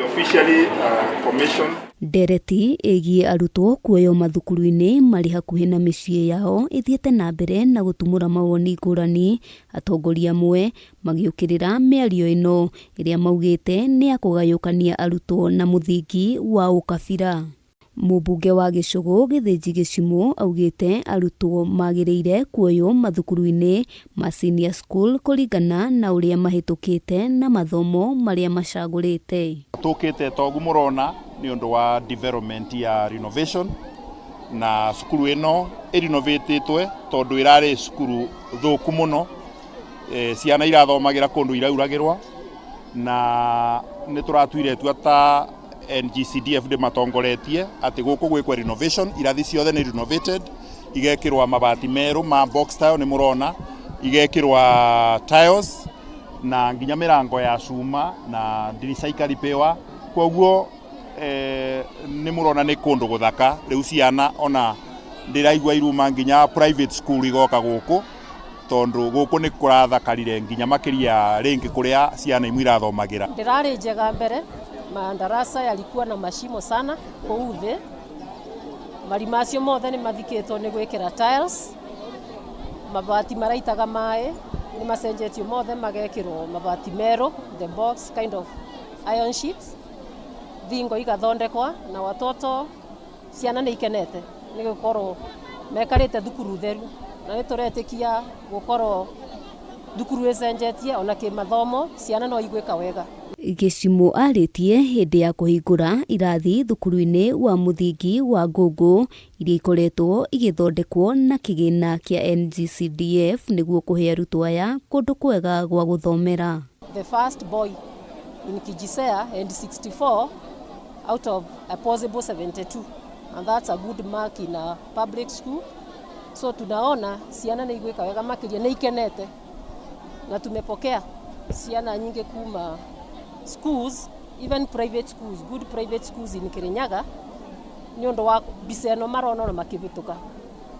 Officially commissioned. Ndereti ĩgiĩ arutwo kuoywo mathukuru-inĩ marĩ hakuhĩ na mĩciĩ yao ĩthiĩte na mbere na gũtumũra mawoni ngũrani, atongoria amwe magĩũkĩrĩra mĩario ĩno ĩrĩa maugĩte nĩ ya kũgayũkania arutwo na mũthingi wa ũkabira. Mũmbunge wa Gĩcũgũ Gĩthĩnji Gĩcimũ augĩte arutwo magĩrĩire kuoywo mathukuru-inĩ ma senior school kũringana na ũrĩa mahĩtũkĩte na mathomo marĩa macagũrĩte. Tũkĩte togu mũrona nĩ ũndũ wa development ya renovation na cukuru ĩno ĩrinovatĩtwe tondũ ĩrarĩ cukuru thũku mũno. Ciana irathomagĩra kũndũ irauragĩrwa na nĩ tũratuire itua ta NGCDF ndĩmatongoretie atĩ gũkũ gwĩkwe renovation, irathi ciothe nĩ renovated, igekĩrwa mabati merũ ma box tile nĩ mũrona, igekĩrwa tiles na nginya mĩrango ya cuma na ndirica ikaripewa. Koguo nĩ mũrona nĩ kũndũ gũthaka. Rĩu ciana ona ndĩraigua iruma nginya private school igoka gũkũ tondũ gũkũ nĩ kũrathakarire nginya makĩria rĩngĩ kũrĩa ciana imwe irathomagĩra. Ndĩrarĩ njega mbere, madarasa yalikuwa na mashimo sana kũu thĩ, marima macio mothe nĩ mathikĩtwo nĩ gwĩkĩra tiles, mabati maraitaga maĩ nĩ macenjetio mothe magekĩrwo mabati merũ, the box kind of iron sheets, thingo igathondekwa na watoto ciana nĩ ikenete nĩ gũkorwo mekarĩte thukuru theru, na nĩ tũretĩkia gũkorwo thukuru ĩcenjetie ona kĩmathomo ciana no igwĩka wega. Gĩcimũ arĩtie hĩndĩ ya kũhingũra irathi thukuru-inĩ wa mũthingi wa Ngũngũ iria ikoretwo igĩthondekwo na kĩgĩna kĩa NGCDF nĩguo kũhe arutwo aya kũndũ kwega gwa gũthomera. The first boy in Kijisea and 64 out of a possible 72, and that's a good mark in a public school. So tunaona ciana nĩ igwĩka wega makĩria, nĩ ikenete na tumepokea ciana nyingĩ kuma schools, even private schools, good private schools in Kirinyaga nĩ ũndũ wa mbica ĩno marona ona makĩhĩtũka.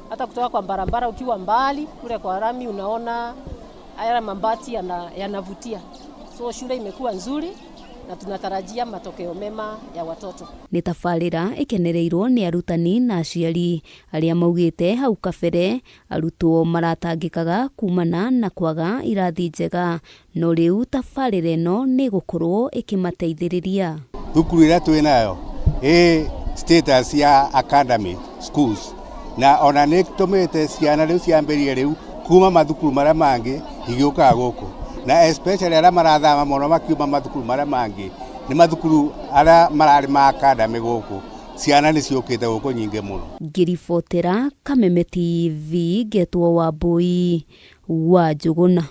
Hata kutoka kwa barabara ukiwa mbali kule kwa rami unaona haya mabati yanavutia. So shule imekuwa nzuri na tunatarajia matokeo mema ya watoto. Nĩ tabarĩra ĩkenereirwo nĩ arutani na aciari arĩa maugĩte hau kabere arutwo maratangĩkaga kumana na kwaga irathi njega, no rĩu tabarĩra ĩno nĩ ĩgũkorwo ĩkĩmateithĩrĩria. Thukuru ĩrĩa twĩ nayo ĩ status ya academy schools, na ona nĩ tũmĩte ciana rĩu ciambĩrĩrie rĩu kuma mathukuru marĩa mangĩ igĩũkaga gũkũ, na especially arĩa marathama mũno makiuma mathukuru marĩa mangĩ nĩ mathukuru arĩa mararĩ ma academy gũkũ, ciana nĩ ciũkĩte gũkũ nyingĩ mũno. Ngĩribotera Kameme TV ngetwo Wambui wa Njũgũna.